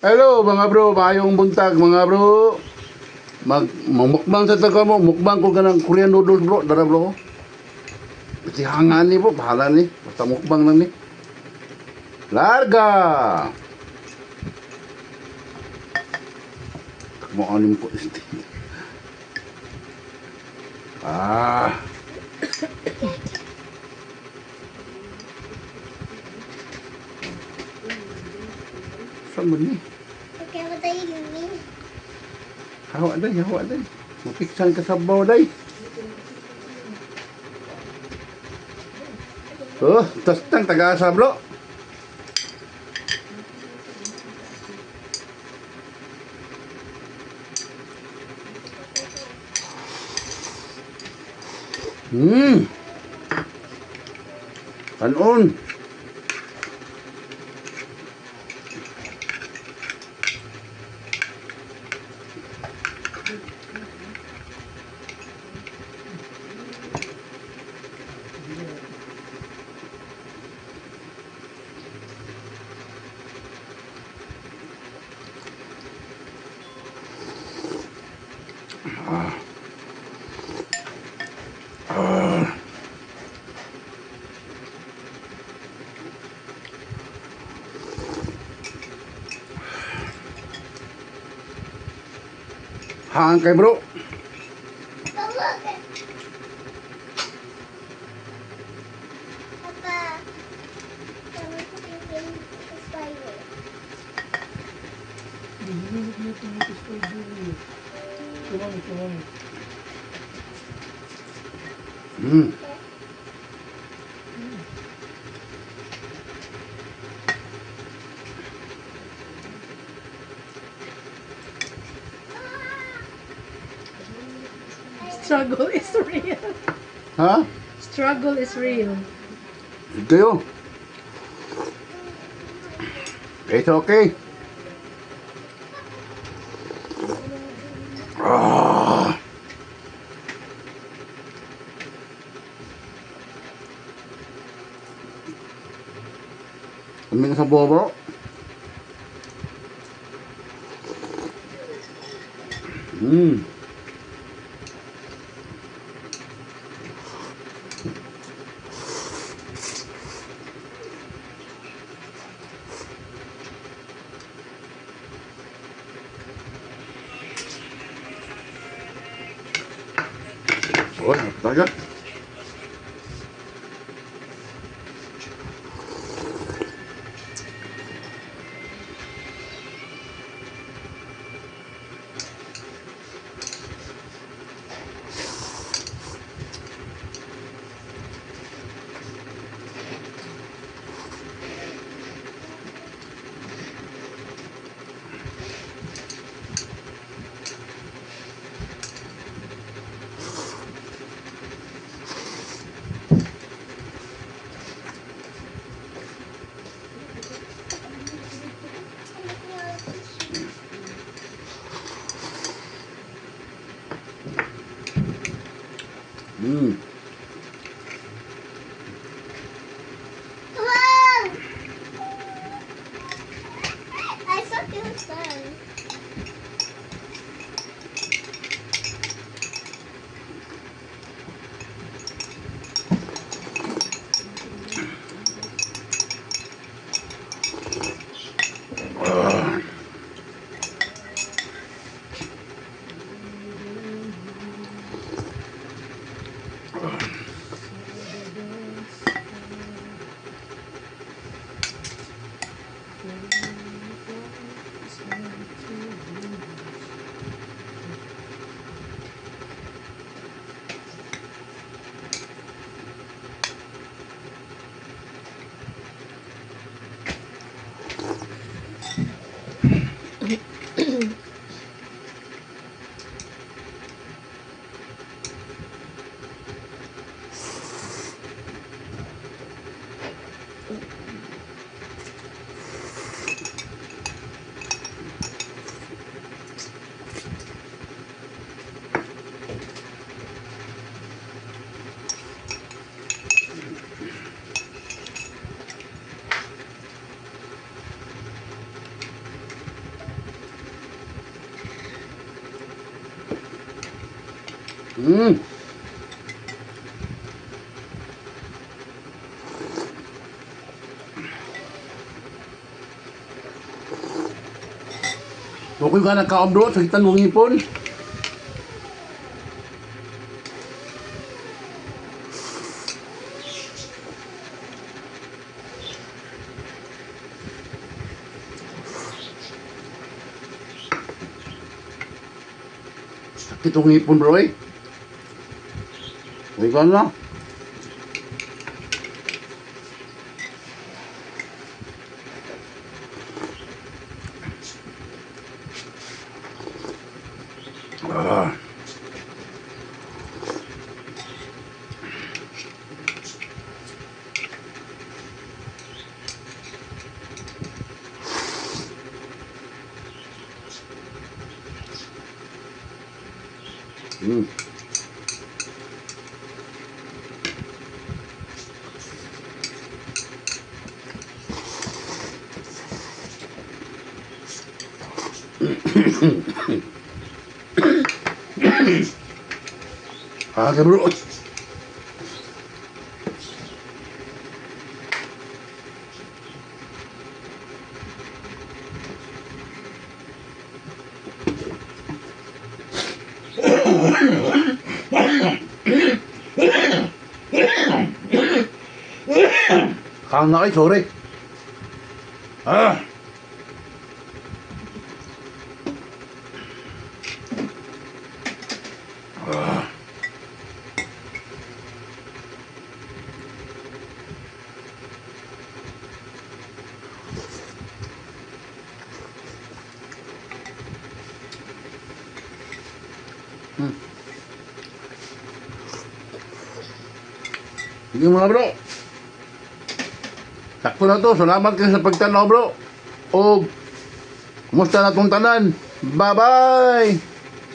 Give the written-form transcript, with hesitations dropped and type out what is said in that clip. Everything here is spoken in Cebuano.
Hello mga bro, maayong buntag mga bro. Mag mukbang sa taga mo, mukbang ko kanang Korean noodles, bro, dara, bro. Pati hangan ni, bro, bahala ni. Basta mukbang lang ni. Larga. Mo anim ko. Ah. Saan mo ni? Okay, what are you doing? Hawa day, hawa day. Mapiksan ka sa baw day. Oh, tastang taga-asa, bro. Kanon. Ah. Ah. Hang kay, bro. But look. Papa, can we put it in the spider? Hinihit niyo itong spider eh. Tumami, tumami. Struggle is real. Ha? Struggle is real. Kayo. It's okay. Ah. Kami sa bro. Uy, talaga. I'm looking at the fish. Whoa! I saw your sun. Ah. Okay ka na kaon, bro, sakitan mong ngipon. Sakit ang ngipon, bro, eh. Okay ka na. Ah. Ah, bro. Kang na kay, sorry. Ah. Sige, mga bro. Sakto na to. Salamat kayo sa pagtanaw, bro. O, kumusta na tong tanan? Bye-bye!